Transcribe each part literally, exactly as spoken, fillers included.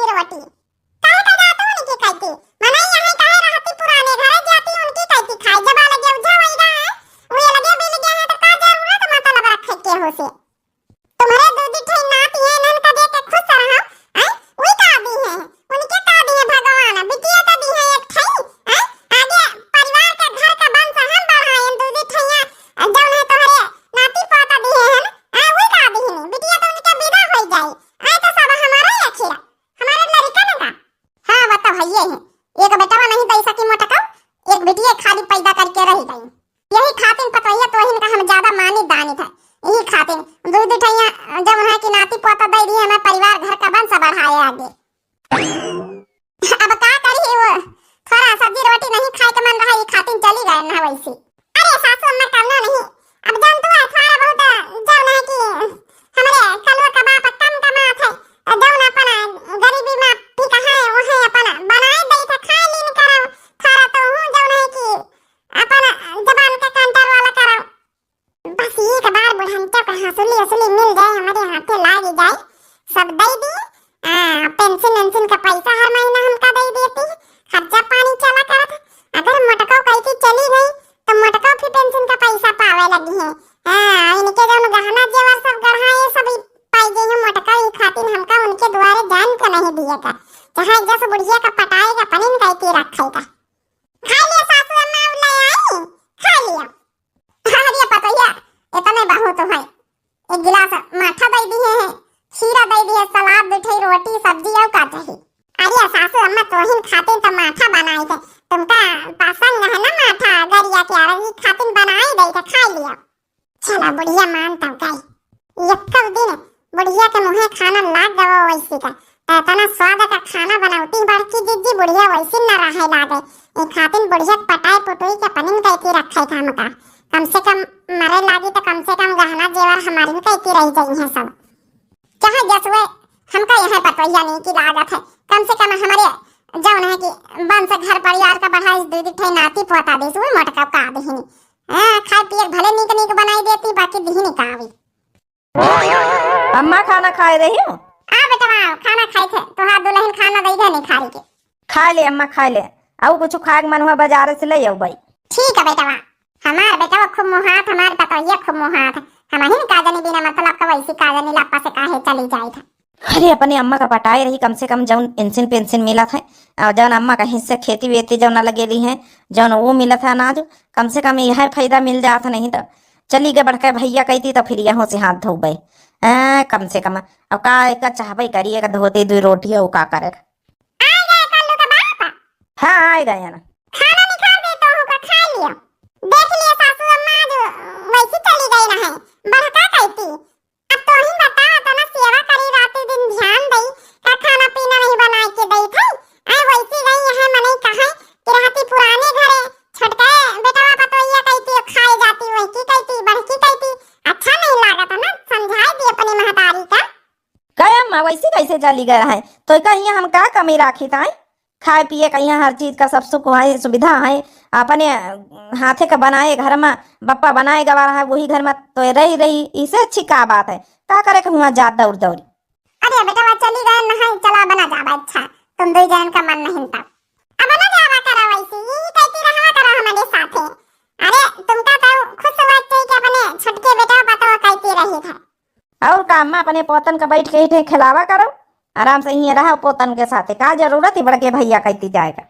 टोटी। काहे का जातू उनकी कहती? मनई यहाँ काहे रहती, पुराने घरे जाती, उनकी कहती खाए। जब अलगे उझा वही रहा है, वो अलगे बिल गया है, तो का जरूरत मतलब रखे के हो से? तुम्हरे दू दी ठई नाती है, नन का देख के खुश रहो, हैं? वही का दी है, उनके का दी है भगवान, बिटिया तो दी है एक ठई, हैं? आगे परिवार के घर का वंश हम बढ़ाएं, दू दी ठइया, जौन है तुम्हरे नाती पोता दी है, हैं? वही का दी है, बिटिया तो उनके विदा हो जाए, आए तो सब हमारा ही अखिया। हमारे लड़का न का? हाँ, वो तो हइये है। एक बेटवा नहीं दे सकी मोटका, एक बिटिया खाली पैदा करके रह गई। यही खातिन पतोहिया तोहिन का हम ज्यादा मानी दानी था। यही खातिन दू दू ठैया जब उन्हें की नाती पोता दे दी, हमें परिवार घर का वंश बढ़ाए आगे। अब का करी वो, थोड़ा सब्जी रोटी नहीं खाए के मन रहा, ये खातिन चली गए ना वैसे। अरे सासू अम्मा, करना नहीं। अब जानतू है, थोड़ा बहुत जौन है कि हमरे कलुआ का बाप कम कमात है, तो जौन अपना गरीबी में ठीक है, वही अपना बनाए दे थे, खाए लीन करो, थोड़ा तो हूँ जौन है कि अपना जबान का कंट्रोल वाला करो। बस एक बार बुढ़ंचा का हंसुली असुली मिल जाए, हमारे हाथे लाग जाए, सब दे दी। आ, पेंशन वेंशन का पैसा हर महीना हमका दे देती, खर्चा पानी चला करत। अगर मोटको कही के चली गई, तो मोटको फिर पेंशन का पैसा पावे लगी है। हाँ, इनके जौन गहना जेवर सब गढ़ाए, सब ई पाई गई है मोटको, ई खातिर हमका उनके दुआरे जान के नहीं दिए का, चाहे जस बुढ़िया का पटाए का पनिन कह के रखे का। खा लिया सासू अम्मा, अब ले आई, खा लिया। अरे पतोहिया, इतने बहुत है, एक गिलास माठा दे दी है, खीरा दे दी है, सलाद, दो ठे रोटी, सब्जी, और का चाही? अरे सासू अम्मा, तोहिन खातिर तो माठा बनाई थे, तुमका पसंद है ना माठा, गरिया के अरबी खातिर बनाई दे थे, खा लिया। चला बुढ़िया मान तब गई। यक्कल दिन बुढ़िया के मुँहे खाना लाग गवा वैसी का, त इतना स्वाद का खाना बनौती बड़की जिज्जी, बुढ़िया वैसी न रहे लागे। ई खातिन बुढ़िया के पटाई पुटुई के पनिन कह के रखे था हमका। कम से कम मरे लागी तो कम से कम गहना जेवर हमारी कह के रह जाई है सब। चाहे जसुए हमका यहाँ पतोहिया नहीं की लागत है, कम से कम हमारे जौन है कि वंश घर परिवार का बढ़ाई, दू दू ठे नाती पोता दे, सुन मोटका का देहिनी। हाँ, खाए पिए भले नीक नीक बनाई देती, बाकी दिहिनी का आवी। अम्मा खाना खाए रही हो? आ बेटवा, खाना खाए थे, तोहार दुल्हन खाना दे गए नहीं खाए के। खा ले अम्मा, खा ले। अउ कुछ खाए के मन हुआ बाजार से ले अउबे। ठीक है बेटवा, हमार बेटवा खूब मुहात, हमार पतोहिया खूब मुहात, हम ही का जनी बिना मतलब का वैसी का जनी लप्पा से काहे चली जाए था। अरे अपने अम्मा का पटाए रही, कम से कम जौन पेंशन पेंशन मिलत है, और जौन अम्मा का हिस्सा खेती वेती जौन लगेली है, जौन वो मिलत है अनाज, कम से कम यह फायदा मिल जात, नहीं तो चली गए बड़का भैया कहती तो फिर यहों से हाथ धोबे। आ, कम से कम अब का एक चाहबे करी, एक धोती दुई रोटी और का करे। आ गए कल्लू का बाप। हाँ, आ गए ना। खाना निकाल दे तो का खा लियो। देख लियो सासू अम्मा आज वैसी चली गई ना है, बड़का कहती। अब तोहिन बताओ, तना सेवा करी, राती दिन ध्यान दई, का खाना पीना नहीं बनाए के दई थे? आए वैसी गई यहाँ मनई कहे कि रहती पुराने घरे, छोटका बेटवा पतोहिया कहती, खाए जाती, वही की कहती, बड़की कहती, अच्छा नहीं लागत है ना, समझाए दी अपनी महतारी का। का अम्मा, वैसे कैसे चली गए रहे? तो का यहाँ हम का कमी राखी ताई? खाए पिए का यहाँ हर चीज का सब सुख है, सुविधा है, अपने हाथे का बनाए घर में बप्पा बनाए गवा रहा है, वही घर में तो रही रही, इसे अच्छी का बात है? का करे के हुआ जात दौड़ दौड़ी? अरे बेटा, वह चली गए ना है, चला बना जाबा, अच्छा तुम दो जन का मन नहीं था, अब ना जाबा करा वैसे, यही कहती रहवा करा हमारे साथे। अरे तुमका तो खुश हुआ चाहिए कि अपने छोटके बेटा पतोह कहती रही था। और का अम्मा, अपने पोतन का बैठ के इठे खिलावा करो, आराम से इहें रहो पोतन के साथे, का जरूरत है बड़के भैया कहती जाएगा।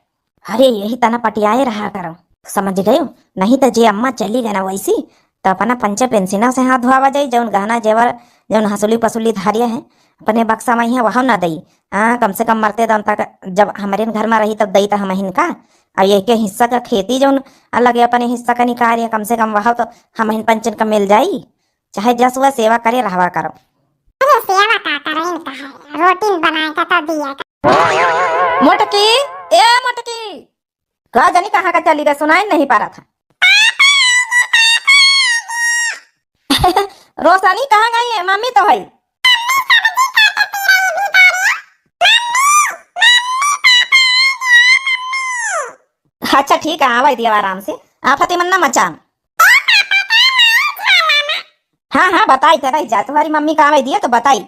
अरे यही तना पटियाए रहा करो, समझ गयो? नहीं तो जे अम्मा चली गए ना वैसी, तो अपना पंचे पेंसिना से हाथ धोआवा जाई, जौन गहना जेवर, जौन हंसुली पसुली धारिया है, अपने बक्सा में है वह ना दई। हाँ, कम से कम मरते दम तक जब हमारे घर में रही तब दई तो हम हिनका, और ये के हिस्सा का खेती जौन अलग है अपने हिस्सा का निकाल, कम से कम वह तो हम हिन पंचन का मिल जाई। चाहे जस वह सेवा करे रहवा करो। अरे सेवा का करे इनका है, रोटी बनाए का तो दिया का। मोटकी, ए मोटकी, का जानी कहाँ का चली गए, सुनाई नहीं पा रहा था। रोशनी कहाँ गई है? मम्मी तो है। अच्छा ठीक है, आवे दिया आराम से, आफती मन ना मचान। हाँ हाँ, बताई तो रही जा, तुम्हारी मम्मी का आवे दिया तो बताई।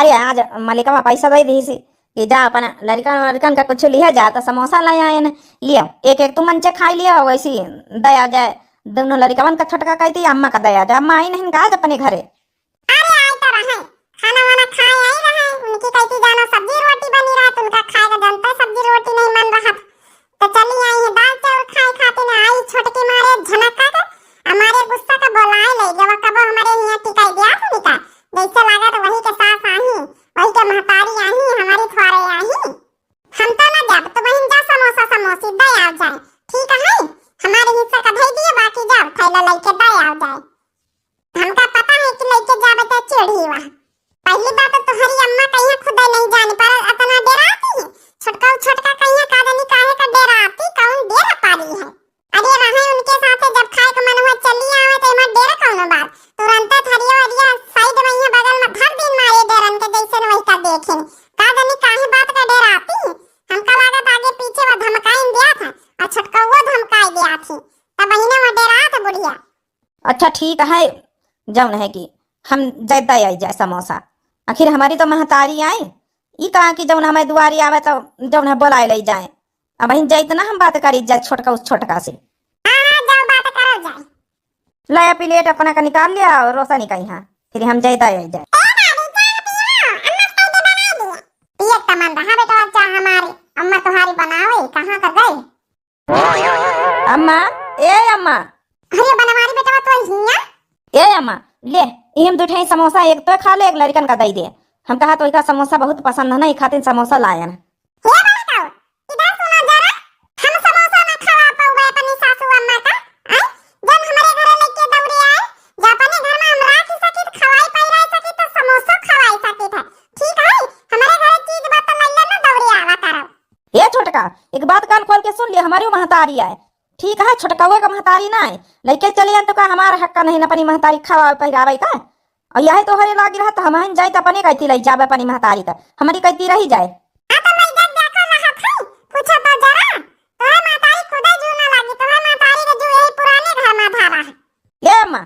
ए, आज मलिकवा पैसा दइ दिहिस कि जा अपन लड़िकन वड़िकन का कुछ लिहे जा, त समोसा लइ आएन, लियो, एक एक तू मंचे खाइ लियो, वैसी दइ आउ जाए। दुनो लड़िकवन का छोटका कहिती अम्मा का दइ आउ जाए, अम्मा आई नहीं का आज अपने घरे। अरे आई तो रहे, खाना वाना खाए आई रहे, उनकी कहिती जानो सब्जी रोटी बनी रहत, उनका खाए का जनते सब्जी रोटी नहीं मन रहत। तो चली आई है दाल चाउर खाए खातिर, आई छोटकी मारे झनका के, हमारे गुस्सा का बोलाए ले, जब कबो हमारे हियाँ टिकाई दिया था निका, जैसे लागत वही के सास आही, वही के महतारी आही, हमारी थ्वारे आही। हम तो ना जाब, तो बहिन जा समोसा समोसी दे आउ जाए, ठीक है? हमारे हिस्सा का धई दिए, बाकी जाब थैला लेके दे आउ जाए। हमका पता है कि लेके जाबे तो चिढ़ी हुआ। पहली बात तो तोहरी अम्मा कहिया खुदे नहीं जानी, पर अतना डेराती है। छोटका छोटका कहिया का जानी काहे का डेराती, कौन डेरा पारी है। अरे रहे उनके साथे, जब खाए के मन हुआ चली आवे तो एमा डेरा कौनो बात। तुरंते थरिया वरिया साइड में यहाँ बगल में धर दिन मारे डेरन के जैसे वही का देखे। का जानी काहे बात का डेराती है। हमका लागत आगे पीछे वो धमकाइन दिया था और छोटकौओ धमकाई दिया थी। तब बहिने वो डेरात बुढ़िया। अच्छा ठीक है, जौन है कि हम जैदा आई जाए समोसा, आखिर हमारी तो महतारी आए, ई कहा कि जौन हमारे दुआरी आवे तो जौन है बोलाए ले जाए। अब बहिन जैतना हम बात करी जाए छोटका उस छोटका से। हाँ, हाँ, जाओ बात करो जाए। लाया प्लेट अपना का निकाल लिया और रोशनी का यहाँ, फिर हम जैदा आई जाए। ए दादी, चाय पियो, अम्मा से कह दे बनाई दिए। पिए का मन रहा बेटा, चाह हमारी अम्मा तुम्हारी बनावे, कहाँ कर गई? अम्मा, ए अम्मा। अरे बनवारी बेटवा तो हिया। ए अम्मा, ले, ई हम दुठे समोसा एक तो खा ले, एक लड़िकन का दई दे। हम कहा तो इका समोसा बहुत पसंद है ना, ई खातिर समोसा लायन। हे बड़काऊ, इधर सुनो जरा, हम समोसा ना खवा पाउबे अपनी सासू अम्मा का, आय? जब हमारे घरे लेके दौड़े आए, जब अपने घर में हम राख सकी, खवाई पाई रह सकी, तो समोसा खवाई सकी था। ठीक है, हमारे घरे चीज बात तो लल्ले ना दौड़े आवा करो। ए छोटका, एक बात कान खोल के सुन ले, हमारी महतारी आए। ठीक है, छोटकवे का महतारी ना आए, लेके चले जान तो का हमार हक का नहीं न अपनी महतारी खवावे पहिरावे का। और यही तोहरे लागी रहा तो हम जाए तो अपने कहती ले जावे अपनी महतारी तो हमारी कहती रही जाए। आ तो मैं जब देखो रहा था, पूछो तो जरा, तोहरे महतारी खुदे जू ना लागी, तोहरे महतारी के जू यही पुराने घर में धारा है। ए अम्मा,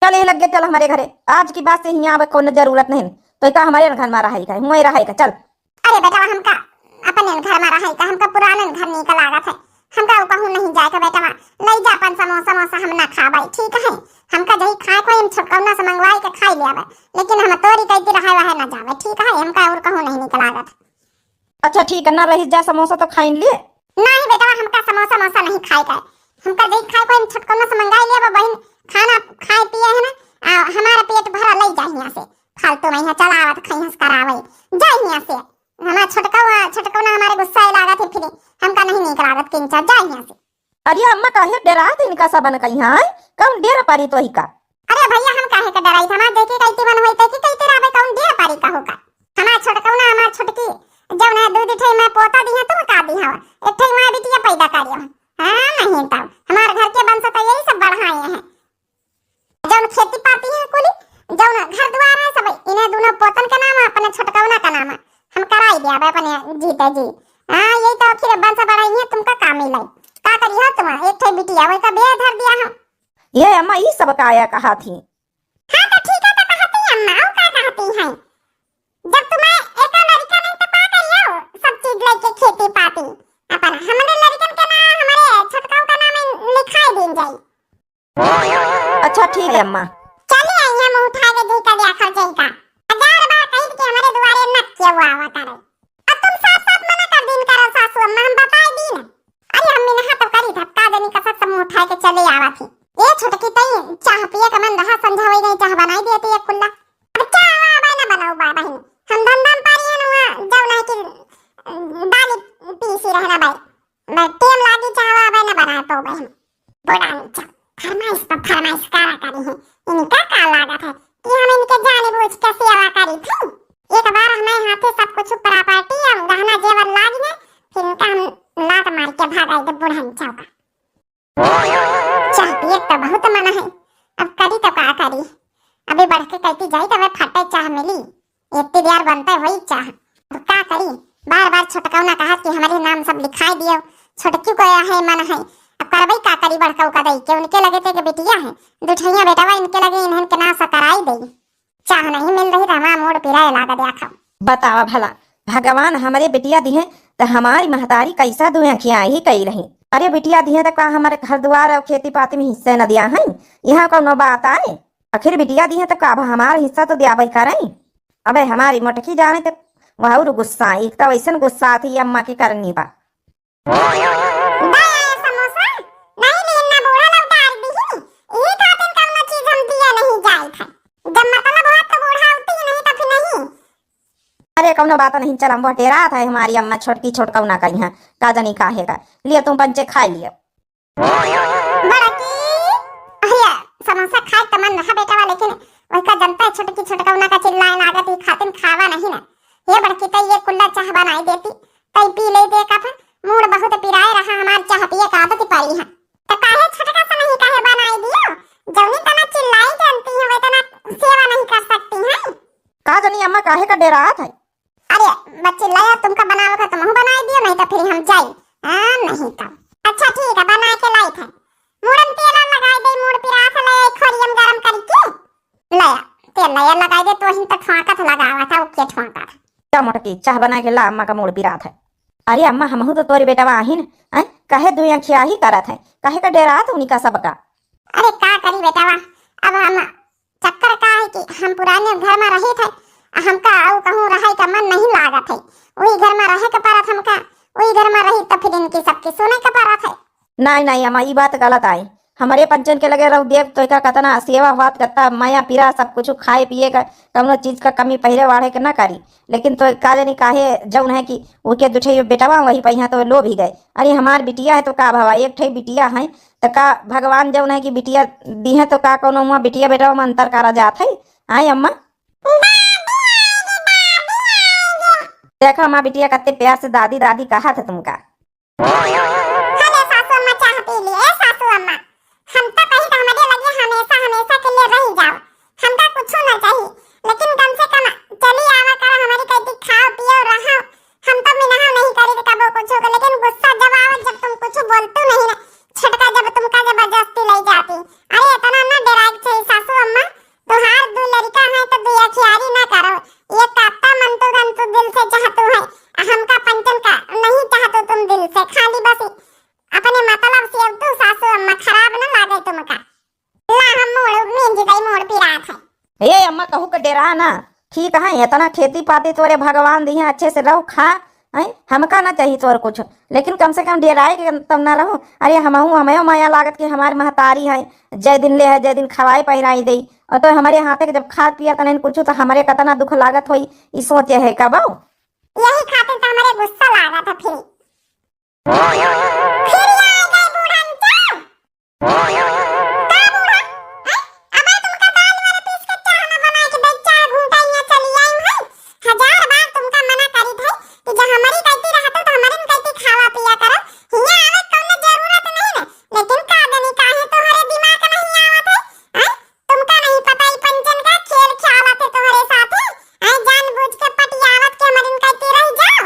चल, यही लगे, चल हमारे घरे। आज की बाद से हियाँ आवे कौनो जरूरत नहीं, तो इका हमारे घर में रहे का, हुए रहे का, चल। अरे बेटवा, हमका अपने घर में रहे का, हमका पुराने घर नीक लागत है, हमका उ कहूँ नहीं जाए का बेटवा। ले जा अपन समोसा, समोसा हम ना खाबे, ठीक है? हमका जही खाए को हम छोटकौना से मंगवाई के खाई ले आवे, लेकिन हम तोरी कहती रहे वह ना जावे, ठीक है? हमका और कहूँ नहीं नीक लागत। अच्छा ठीक है, ना रही जा, समोसा तो खाइन लिए। नहीं बेटवा, हमका समोसा मोसा नहीं खाए का है। हमका जे खाए को हम छोटकौना से मंगाई लिया बहिन, खाना खाए पिए है ना, आ, हमारा पेट भरा ले जा हियाँ से। फालतू में यहाँ चलावत खइहस करावे, जा हियाँ से। हमारा छोटका हुआ, छोटकौना हमारे गुस्सा लागत है फिर, हमका नहीं नीक लागत किंचा, जा हियाँ से। अरे अम्मा, काहे डेरात इनका सबन कहीं है? कौन डेरा पारी तोही का? अरे भैया, हम काहे के डराई? हमार देखी कइती मन होई, तैकी कइती रहबे, कौन डेरा पारी का होगा? हमार छोटकौना, हमार छोटकी, जौन है दूध ठे में पोता दी है, तुम का दी हवा? एक ठे वहाँ बिटिया पैदा करियो है। हाँ, नहीं तब हमार घर के वंश तो यही सब बढ़ाए हैं। जौन खेती पाती है कुली, जौन घर दुआर है सब, इन्हें दोनों पोतन के नाम है, अपने छोटकौना का नाम है। हम कराई दिया बे अपने जीते जी। हाँ, यही तो आखिर वंश बढ़ाई है, तुमका का मिले? का करी हो तुम? एक ठे बिटिया, वही का बियाह धर दिया हम। ये अम्मा, ई सब का आया कहा थी? हाँ, तो ठीक है, तो कहती है अम्मा, और का कहती हैं? जब तुम्हें एक लड़का नहीं तो का करियो, सब चीज लेके खेती पाती, अपन हमरे लड़कन के नाम, हमारे छोटकाऊ का नाम लिखाई दीन जाई। अच्छा ठीक है अम्मा। चली आई हम उठा के जी का दिया खर्चे का। हजार बार कही कि हमारे दुआरे न केहू आवा करे। अब तुम साफ साफ मना कर दीन करो सासू अम्मा, हम बताए दीन। अरे हम मिनहा तो करी था, का जानी कसक से मुंह उठाए के चले आवा थी। ए छोटकी तई, चाह पिए का मन रहा, संझा होई गई, चाह बनाई दिए थी एक कुल्ला। अब चाह आवा ना बनाऊ बा बहिन, हम धंधा में पारी है ना, जाओ ना कि, अ, दाल पीसी रहना बाई, मैं टेम लागी चाह आवा ना बनाए पाऊ बहिन। बुढ़ा नीचा, फरमाइश पर फरमाइश करा करी है। इनका का लागत है कि हम इनके जाने बूझ के सेवा करी थी? एक बार हमारे हाथे सब कुछ प्रॉपर्टी और गहना जेवर लाग गए, फिर इनका हम लात मार के भगाई दे बुढ़ा नीचा का। चाह पिए तो बहुत मन है, अब करी तो का करी? अभी बढ़ के कहती जाई तो हमें फटे चाह मिली। इतनी देर बनते हुई चाह। अब का करी? बार बार छोटकौना कहत कि हमारे नाम सब लिखाई दियो। छोटकी को यह है मन है। अब करबई का करी बड़कऊ का दई के उनके लगे ते के बिटिया है। दुठैया बेटवा इनके लगे इन्हन के नाम से कराई दई। चाह नहीं मिल रही त हमार मूड़ पिराए लागा देखा। बतावा भला, भगवान हमरे बिटिया दिहे त हमारी महतारी कैसा दुहे खियाई कई रही। अरे बिटिया दिहे त का हमारे घर दुआर और खेती पाती में हिस्से न दिया है? यहाँ कौनो बात आए? आखिर बिटिया दिहे त का अब हमार हिस्सा तो द्याबे करे। अबे हमारी मोटकी जाने त वह और गुस्सा, एक तो वैसन गुस्सा थी अम्मा के करनी बा। दे समोसा, नहीं लीन ना बूढ़ा लौटार दीही। यही खातिर कौनो चीज हम दिया नहीं जाए थे। जब मतलब हो तो बूढ़ा होती ही नहीं तो फिर नहीं। अरे कौनो बात नहीं, चल हम डेरात है, हमारी अम्मा छोटकी छोटका ना कही है, का जानी काहे का। लियो तुम पंचे खा लियो। बड़की, अरे समोसा खाए त मन रहा बेटा वा, लेकिन वही का जनता है छोटकी छोटका ना का चिल्लाए लागत ही खातिर खावा नहीं ना। ये बड़की तो ये कुल्ला चाह बनाई देती, तई पी ले दे कप। मूड़ बहुत पिराए रहा हमार, चाह पिए का आदत पड़ी है। तो काहे छोटका सा नहीं काहे बनाई दियो? जौनी तना चिल्लाई जानती है, वे तना सेवा नहीं कर सकती हैं। का जानी अम्मा काहे का डेरात है? अरे बच्ची, लाया तुमका बनावे का, तुमहू बनाई दियो, नहीं तो फिर हम जाई। हाँ, नहीं तो। अच्छा ठीक है, बना के लाई थे। मूड़न तेल लगाई दे, मूड़ पिरात ले खोरियम गरम करके। लाया, तेल लाया लगाई दे, तो हिन तो ठोंकत लगावा था, ओके ठोंकत। क्या मोटकी, चाह बना के ला, अम्मा का मूड़ पिरात है। अरे अम्मा, हमहू तो तोरी बेटवा आहिन, हैं? काहे दुई अखिया ही करत है, काहे का डेरात उनका सबका? अरे का करी बेटवा, अब हम चक्कर का है कि हम पुराने घर में रही थे, हमका अउ कहूँ रहे का मन नहीं लागत है, वही घर में रहे के परत हमका, वही घर में रही तो फिर इनकी सबकी सुने के परत है। नहीं, नहीं अम्मा, ई बात गलत आई। हमरे पंचन के लगे रहू देव, तो एका कतना सेवा हुआत, कतना मया पीरा, सब कुछ खाए पिए का, कौनो चीज का कमी पहले वाढ़े के ना करी। लेकिन तो का जानी काहे जौन है कि ओके दुठे बेटवा वही पहिया तो लोभी गए। अरे हमार बिटिया है तो का भवा, एक ठे बिटिया है तो का भगवान जौन है कि बिटिया दी है तो का कौनो हुआ बिटिया बेटवा में अंतर करा जात है? आए अम्मा, देखो अम्मा बिटिया कते प्यार से दादी दादी कहा था तुमका। हले सासू अम्मा चाह पी ली। ए सासू अम्मा, हम तो कही तो हमारे लगे हमेशा हमेशा के लिए रह जाओ, हमका कुछ ना चाहिए, लेकिन कम से कम चली आवा करो, हमारी कहती खाओ पियो रहो, हम तो मिनहा नहीं करी तो कबो कुछ होगा, लेकिन गुस्सा जब आवे जब तुम कुछ बोलतू नहीं ना, छटका जब तुमका जबरदस्ती ले जाती। अरे इतना ना डराए के चाहिए सासू अम्मा, तोहार दू लड़का है तो दू अखियारी ना करो, ये काता मन तो गन तू दिल से चाहतू है, हमका पंचन का नहीं चाहतू तुम दिल से, खाली बस अपने मतलब से अब तू सासू अम्मा खराब न लागे तुमका। ला हम मूड़ मींज गई, मूड़ पिरात है। ए अम्मा, कहू के डेरा ना, ठीक है, इतना खेती पाती तोरे भगवान दी है, अच्छे से रहो, खा, हैं? हमका ना चाहिए तोर कुछ, लेकिन कम से कम डेराए के तब ना रहो। अरे हमहू, हमें माया लागत कि हमारी महतारी है, जय दिन ले है, जय दिन खवाए पहिराई दे, और तो हमारे हाथे के जब खात पिया तने कुछ तो हमारे कतना दुख लागत होई, ई सोचे है कबो। यही खातिर तो हमारे गुस्सा लागत है फिर। फिर आ गए बूढ़न के। का बूढ़ा? हैं? अबे तुमका दाल वाला पीस के चाह ना बनाए के दे, चाह घूंटा यहाँ चली आई है। हजार बार तुमका मना करी थे कि जब हमारी कहती रहते तो हमारे कहती खावा पिया करो। हिया आवे कौनो जरूरत नहीं ना, लेकिन का जानी काहे तोहरे दिमाग नहीं आवत है, हैं? तुमका नहीं पता ई पंचन का खेल खेलत है तोहरे साथे, हैं? जानबूझ के पटियावत के हमारे कहती रह जाओ।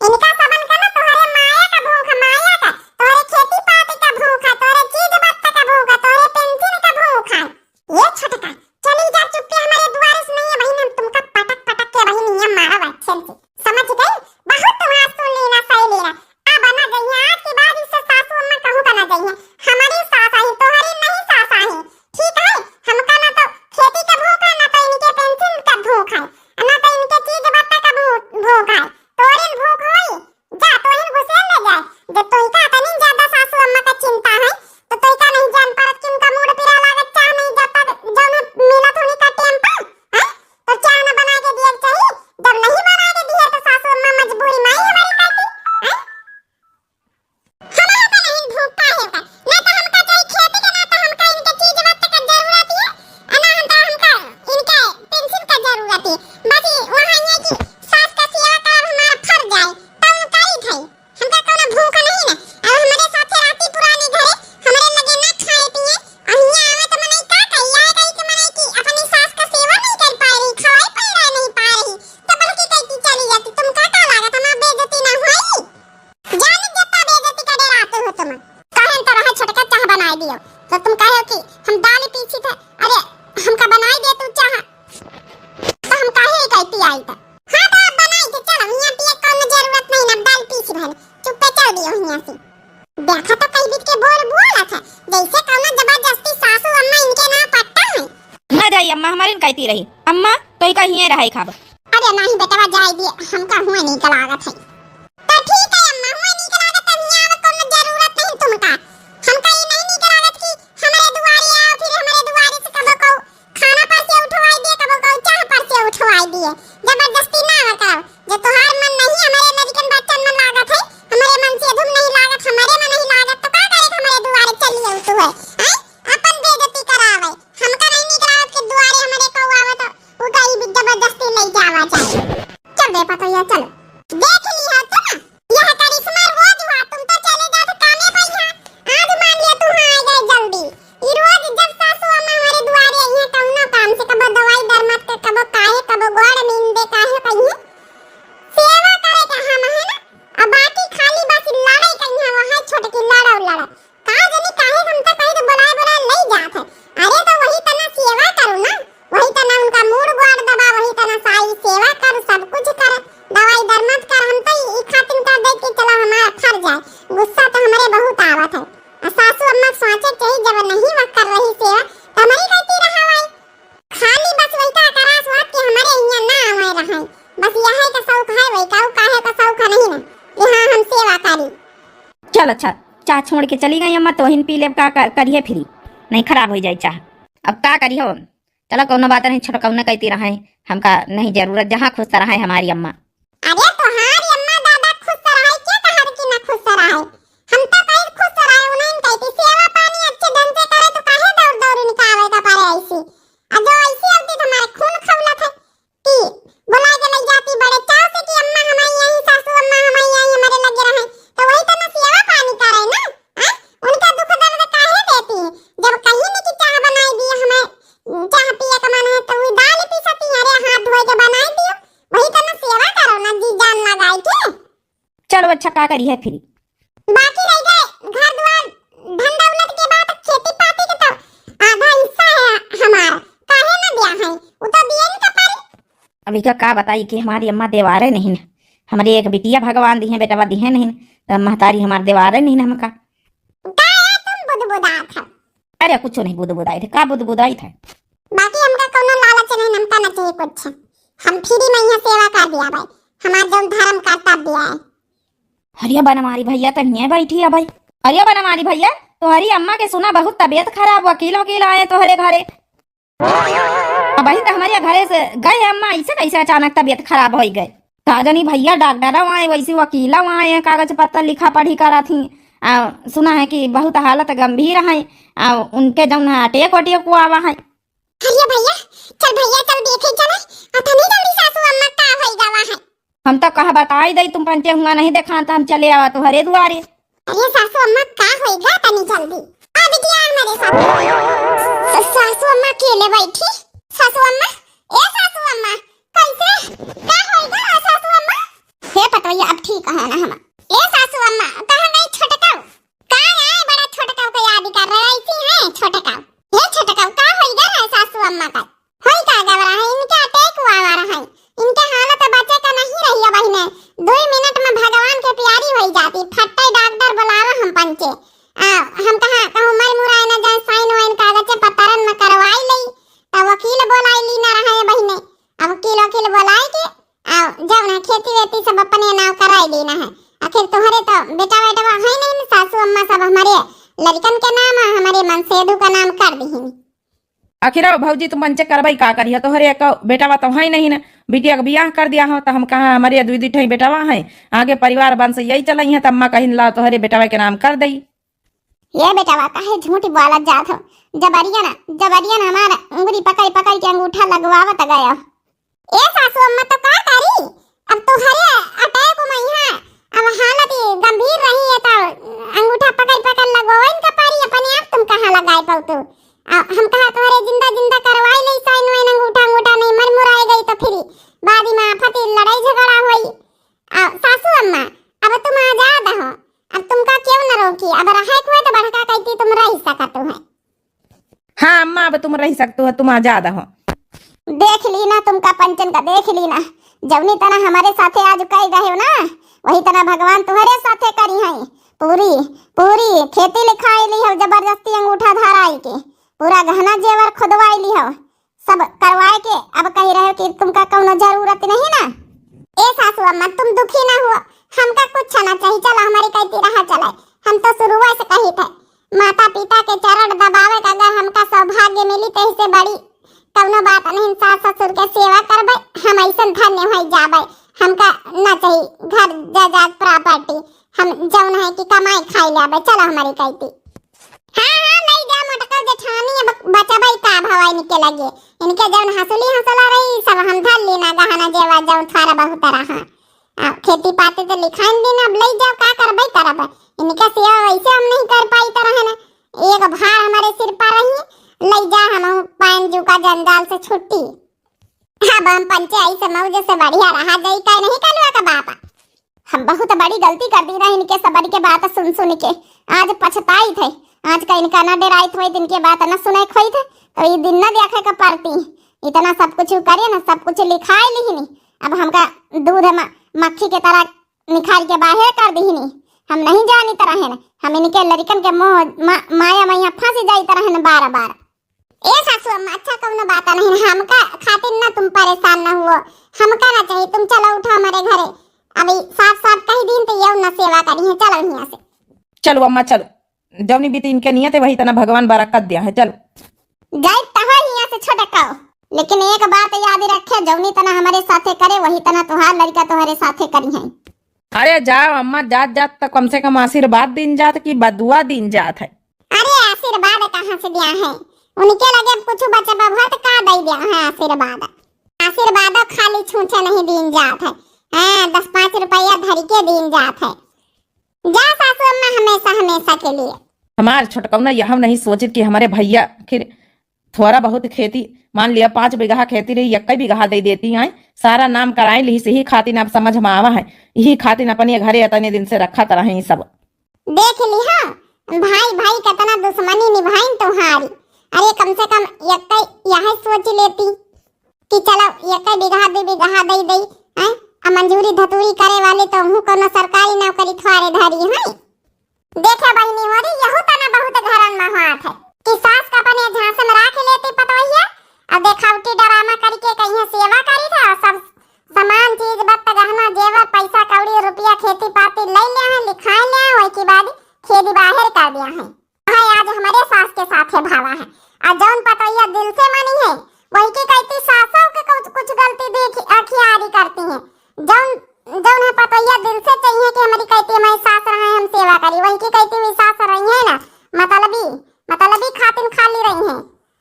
इनका सबन का ना तोहरे माया का भूख है, माया का, तोहरे खेती पाती का भूख है, तोहरे चीज बत्ता का भूख है, तोहरे पेंसिल का भूख है। ये छोटका, चली जा चुपके, हमारे दुआरे से नहीं है बहिन, हम तुमका पटक पटक के बहिन ये मारब अच्छे से, समझ गई? बहुत तुम्हार सुन लेना, सही लेना। अब ना जइहे, आज के बाद इससे सासू अम्मा कहूँ का ना जइहे, हमारी सास आई, तोहरी नहीं सास आई। ठीक है, हमका ना तो खेती का भूख है, ना तो इनके पेंसिल का भूख है, ना तो इनके चीज बत्ता का भू-, भूख है। तोरिन भूख होई, जा तोहिन घुसेर ले जाए। जब तोहिका इतनी ज्यादा सासू अम्मा का चिंता है, तो तोहिका नहीं जान पारत कि उनका मूड़ पिरा लागत, चाह नहीं जाता, जौन मिलत होनी का टेम अम्मा हमरे न कहती रही, अम्मा तो ही कहिए रहे खाब। अरे नहीं बेटवा, जाए दिए, हमका हुए नीक लागत है। तो ठीक है अम्मा, हुए नीक लागत है, हियाँ आवे कौनो जरूरत नहीं तुमका। हमका ये नहीं नीक लागत कि हमरे दुआरे आओ, फिर हमरे दुआरे से कबो को खाना पर से उठवाई दिए, कबो को चाह पर से उठवाई दिए। जबरदस्ती ना आवा करो। जे तोहार मन नहीं हमरे लड़कन बच्चन मन लागत है, हमरे मन से धुम नहीं लागत, हमरे मन नहीं लागत, तो का करे हमरे दुआरे चली आऊ तू है? हैं? अपन बेइज्जती करावे। हमका नहीं नीक लागत कि दुआरे हमरे को आवत, वो कहीं भी जबरदस्ती ले जावा जाए। चल बे पतोहिया, चलो। देख ली हो तू ना, यह करिश्मा रोज हुआ, तुम तो चले जात कामे पर यहाँ, आज मान लिया तू हाँ आ गए जल्दी। ई रोज जब सासू अम्मा हमारे दुआरे आई है कौनो काम से, कबो दवाई दरमत के, कबो काहे, कबो गोड़ मीन दे, काहे कहिए सेवा करे के हम है ना, अब बाकी खाली बस लड़ाई कहिए वहाँ छोटकी लड़ो लड़ो। का जानी काहे हम तो कहीं तो बुलाए बुलाए ले जात है। अरे तो वही तना सेवा करो ना, वही तना उनका मूड़ गोड़ दबा, वही तना सारी सेवा कर, सब कुछ कर, दवाई दरमत कर। हम तो ई खातिर कर दे कि चलो हमारा फर जाए, गुस्सा तो हमारे बहुत आवत है। आ सासू अम्मा सोचे चाहिए, जब नहीं वह कर रही सेवा तो हमारी गलती रहा भाई। खाली बस वही का करास बात कि हमारे यहाँ ना आवे रहे, बस यह है का शौक है वही का, काहे का शौक है नहीं ना कि हाँ हम सेवा करी। चल अच्छा, चाह छोड़ के चली गई अम्मा, तो वहीं पी लेब का कर, करिए फ्री, नहीं खराब हो जाए चाह। अब का करी हो, चलो कौनो बात नहीं, छोटकौना कहती रहे, हमका नहीं जरूरत, जहाँ खुश रहे हमारी अम्मा। अरे तोहारी अम्मा दादा खुश रहे, के कहर की ना खुश रहे, हम तो कई खुश रहे, उन्हें कहती सेवा पानी अच्छे ढंग से करे तो काहे दौड़ दौड़ इनका आवे का पड़े ऐसी। आ जो ऐसी होती तो हमारे खून खौलत है कि बुला के ले जाती बड़े चाव से कि अम्मा हमारी यहीं, सासू अम्मा हमारी यहीं हमारे लगे रहे, तो वही तो ना सेवा पानी करे ना। हाँ? उनका दुख दर्द काहे देती? जब कहीं नहीं कि चाह बनाई दी हमें, चाह पिए का मन है तो वो दाल पीसती है, अरे हाथ धोए के बनाई दियो, वही तो ना सेवा करो ना जी जान लगाई के। चलो अच्छा का करी है फिर। बाकी रह गए घर द्वार धन दौलत के बात, खेती पाती के तो आधा हिस्सा है हमार, काहे ना दिया है, वो तो दिए नहीं तो पारी। अब इका का बताई कि हमारी अम्मा देवारे नहीं न, हमारी एक बिटिया भगवान दी है, बेटवा दी है नहीं न, तो महतारी हमार देवारे नहीं न हमका। का है तुम बुदबुदात है? अरे कुछ नहीं बुदबुदाई थे, का बुदबुदाई थे? बाकी हमका कौनो लालच नहीं, हमका ना चाहिए कुछ, हम फ्री में यहाँ सेवा कर दिया भाई, हमार जो धर्म कर्तव्य है। अरे बनवारी भैया तो हियाँ बैठी है भाई। अरे बनवारी भैया, तोहरी अम्मा के सुना बहुत तबीयत खराब, वकील वकील आए तोहरे घरे। अबही तो हमारे घरे से गए अम्मा, ऐसे कैसे अचानक तबीयत खराब हो गए? का जानी भैया, डॉक्टर आए, वैसे वकील आए, कागज पत्तर लिखा पढ़ी करा थी। आ, सुना है कि बहुत हालत गंभीर है, आ, उनके जौन है अटैक वटैक को आवा है। अरे भैया, चल भैया, चल देखे चला, अतनी जल्दी सासू अम्मा का होई गवा है। हम तो कहा बताई दई, तुम पंचे हुआ नहीं देखा तो हम चले आवा तुम्हारे दुआरे। अरे सासू अम्मा का होई गा तनी जल्दी। आ बिटिया हमारे साथ। तो सासू अम्मा अकेले बैठी। सासू अम्मा, ए सासू अम्मा, कैसे? का होई गा सासू अम्मा? हे पतोहिया, अब ठीक है ना हम। ए सासू अम्मा, कहाँ गई छोटका? का रे, बड़ा छोटका के याद कर रहे, ऐसी है छोटका। हे छोटका, का होई गा है सासू अम्मा का? होई का गवा रहा है, इनके अटैक हुआ हुआ रहा है। इनके हालत बचे का नहीं रही है बहिने। दो मिनट में भगवान के प्यारी होई जाती। फट्टे डॉक्टर बुलावा हम पंचे। आ, हम कहा, कहूँ मर मुराए न जाए, साइन वाइन कागज पत्तरन में करवाई लई। तब वकील बोलाई ली ना रहा है बहिने। अब वकील वकील बोलाई के, आ, जब ना खेती वेती सब अपने नाम कराई ली ना है। आखिर तुम्हारे तो बेटा बेटवा है नहीं ना, सासू अम्मा सब हमारे लड़कन के नाम है, हमारे मनसेधु का नाम कर दी। आखिर अब भौजी तुम पंचे करबई का करिया, तोहरे एक बेटवा तो है नहीं ना, बिटिया के बियाह कर दिया हो, तो हम कहा हमारे दुई दुई ठई बेटवा है, आगे परिवार वंश यही चलई है, तो अम्मा कहिन ला तोहरे बेटवा के नाम कर दई। ये बेटवा काहे झूठ बोलत जात हो, जबरिया ना, जबरिया ना हमार उंगली पकड़ पकड़ के अंगूठा लगवावत गया। ए सासू अम्मा तो का करी, अब तोहरे अटैक में यहाँ अब हालत गंभीर रही है, तो अंगूठा पकड़ पकड़ लगवाइन का पारी, अपने आप तुम कहाँ लगाए पाऊ तू। आ, हम कहा तोहरे जिंदा जिंदा करवाई ले साइन वाइन, अंगूठा अंगूठा नहीं मर मुराए गई तो फिर बाद में आफत लड़ाई झगड़ा होई। आ, सासू अम्मा, अब तुम आजाद हो, अब तुमका क्यों न रोकी, अब रहे हुए तो बड़का कहती तुम रह सकत हो। हाँ अम्मा, अब तुम रह सकते हो, तुम आजाद हो। देख ली ना तुमका पंचन का, देख ली ना, जौनी तना हमारे साथे आज कई गए हो ना, वही तना भगवान तुम्हारे साथे करी है। पूरी, पूरी खेती लिखाई ली हो, जबरदस्ती अंगूठा धराई के, पूरा गहना जेवर खुदवाई ली हो। सब करवाए के अब कही रहे हो कि तुमका कौनो जरूरत नहीं ना। ए सासू अम्मा, तुम दुखी ना हुआ, हमका कुछ ना चाहिए, चलो हमरी कइती रहा चलाए। हम तो शुरुए से कही थे, माता पिता के चरण दबावे का अगर हमका सौभाग्य मिली तो इससे बड़ी कौनो बात नहीं। सास ससुर के सेवा करबे, हम ऐसन धन्य हो जाबे। हमका ना चाहिए घर जायदाद प्रॉपर्टी, हम जौन है कि कमाई खाई लेबे। चलो हमरी कइती। हाँ हाँ, लई जा मोटका जेठानी, अब बचबे का भवा इनके लगे। इनके जौन हंसुली हंसला रही सब हम धर ली ना, गहना जेवर जौन थारा बहुत रहा। आ, खेती पाती तो लिखाइन दिन, अब लई जाओ, का करबे करब। इनका सेवा वैसे हम नहीं कर पाई तो रहे ना, एक भार हमरे सिर पर रही। लई जा, हम पाइन जू का जंजाल से छुट्टी। अब हम पंचे ऐसे मौज से बढ़िया रहा जाई, का नहीं कलुआ का बापा। हम बहुत बड़ी गलती कर दी रही इनके सबरी के बात सुन सुन के। आज पछताई थे, आज का इनका ना डराई थे, इनके बात ना सुने खोई थे, तो ये दिन ना देखे का पड़ती। इतना सब कुछ करे ना, सब कुछ लिखाई लिहिनी। अब हमका दूध म-, मक्खी के तरह निकाल के बाहर कर दिहिनी। हम नहीं जानी तरह है, हम इनके लड़कन के मोह मा-, माया मैया फंस जाई तरह है बार बार। ए सासू अम्मा, अच्छा कौनो बात नहीं, हमका खातिर ना तुम परेशान ना हुओ, हमका ना चाहिए, तुम चलो उठो हमरे घरे। अभी साफ साफ कही दिन तो ये ना सेवा करी है, चलो यहाँ से। चलो अम्मा चलो, जौनी बीती इनके नियत है वही तना भगवान बरकत दिया है, चलो। जाई तहो यहाँ से छोटकाओ, लेकिन एक बात याद रखे, जौनी तना हमारे साथे करे वही तना तुहार लड़का तुम्हारे साथे करी है। अरे जाओ अम्मा, जात जात तो कम से कम आशीर्वाद दीन जात कि बदुआ दीन जात है। अरे आशीर्वाद कहाँ से दिया है, उनके लगे अब कुछ बचा बा तो का दे दिया है आशीर्वाद। आशीर्वाद खाली छूछे नहीं दीन जात है, हाँ, दस पाँच रुपया धर के दीन जात है। जा सासू अम्मा, हमेशा हमेशा के लिए। हमार छोटकौना यह नहीं सोचित कि हमारे भैया फिर थोड़ा बहुत खेती, मान लिया पाँच बीघा खेती रही, एक बीघा दे देती हैं, सारा नाम कराए ली, यही खातिर अब समझ में आवा है, यही खातिर अपने घरे इतने दिन से रखा तरह ही सब। देख लिहा, भाई भाई कितना दुश्मनी निभाइन तुम्हारी। अरे कम से कम एक यह सोच लेती कि चलो एक बीघा दो बीघा दे दे, हैं? आ मंजूरी धतूरी करे वाले तो हूँ कोनो सरकारी नौकरी थोड़े धरी हैं। देखे बहिनी हो रही, यहू तना बहुत घरन में हाथ है कि सास का अपने झांसे में राख लेती पतवैया, अब देखावटी ड्रामा करके कहीं सेवा करी था, सब सामान चीज बत्त गहना जेवर पैसा कौड़ी रुपया खेती पाती ले लिया है, लिखाए लिया है, वही के बाद खेदी बाहर कर दिया है। है आज हमारे सास के साथे भावा है, आ जौन पतवैया दिल से मानी है वही के कहती सासों के कुछ कुछ गलती देखी अखियारी करती है। जौन जौन है पतवैया दिल से चाहिए कि हमारी कहती हमारी सास रहे हम सेवा करी, वही की कहती हुई सास रही है ना मतलबी, मतलबी खातिन खाली रही है।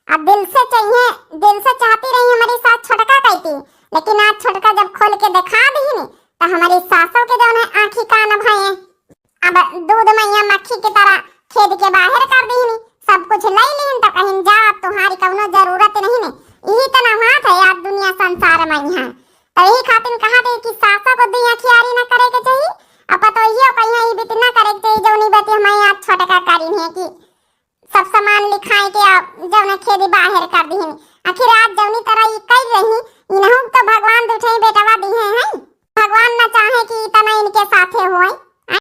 अब दिल से चाहिए, दिल से चाहती रही हमारी सास छोटका कहती, लेकिन आज छोटका जब खोल के दिखा दी नी तो हमारी सासों के जौन है आँखी कान भये। अब दूध मैया मक्खी की तरह खेद के बाहर कर दीहनी, सब कुछ ले लीन तो कहीं जा, अब तुम्हारी कौनो जरूरत नहीं ने। यही तना हाथ है आज दुनिया संसार में यहाँ। तो यही खातिर कहा थे कि सासों को दुनिया खियारी ना करे के चाहिए, और पतोहियो कहीं ये बित ना करे के चाहिए, जौनी बती हमारे आज छोटका करी है कि सब सामान लिखाए के आ जौन खेदी बाहर कर दीहनी। आखिर आज जौनी तरह ये कर रही, इनहू तो भगवान दुठे बेटवा दी है, हैं? भगवान ना चाहे कि इतना इनके साथे होए।